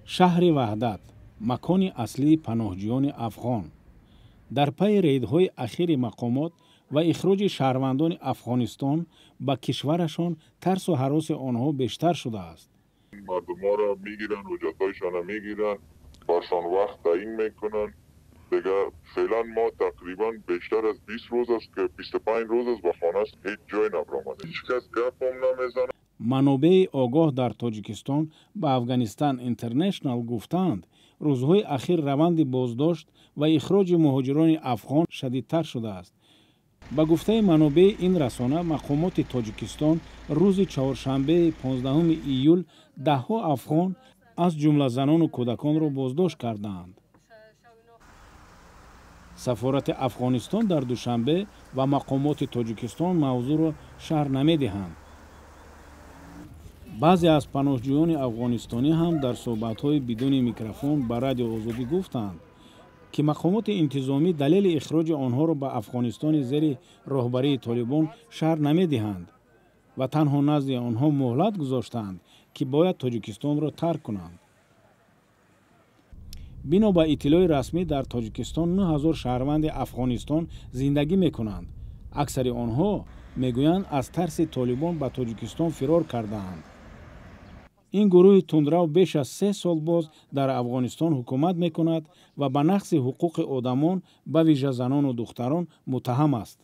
Шаҳри Ваҳдат, макони аслии паноҳҷӯёни афғон, дар пайи рейдҳои ахири мақомот ва ихроҷи шаҳрвандони Афғонистон ба кишварашон тарсу ҳароси онҳо бештар шудааст. Мардуморо мегиранд, ҳуҷҷатҳояшонро мегиранд, баршон вақт таъин мекунанд. Дигар феълан мо тақрибан бештар аз 20 рӯз аст, ки 25 рӯз аст, ба хона аст, ҳеҷ ҷой набаромадем. Ҳеҷ кас гапам намезанад. Манобеи огоҳ дар Тоҷикистон ба Афғонистон Интернешнал гуфтаанд, рӯзҳои ахир раванди боздошт ва ихроҷи муҳоҷирони афғон шадидтар шудааст. Ба гуфтаи манобеи ин расона, мақомоти Тоҷикистон рӯзи чоршанбеи 15 июл даҳҳо афғон, аз ҷумла занону кӯдаконро боздошт кардаанд. Сафорати Афғонистон дар Душанбе ва мақомоти Тоҷикистон мавзӯъро шарҳ намедиҳанд. Баъзе аз паноҳҷӯёни афғонистонӣ ҳам дар суҳбатҳои бидуни микрофон ба Радио Озодӣ гуфтанд, ки мақомоти интизомӣ далели ихроҷи онҳоро ба Афғонистони зери роҳбарии Толибон шарҳ намедиҳанд ва танҳо назди онҳо муҳлат гузоштаанд, ки бояд Тоҷикистонро тарк кунанд. Бино ба иттилои расмӣ, дар Тоҷикистон 9000 шаҳрванди Афғонистон зиндагӣ мекунанд. Аксари онҳо мегӯянд, аз тарси Толибон ба Тоҷикистон фирор кардаанд. Ин гурӯҳи тундрав беш аз 3 сол боз дар Афғонистон ҳукумат мекунад ва ба нақзи ҳуқуқи одамон, ба вижа занону духтарон, муттаҳам аст.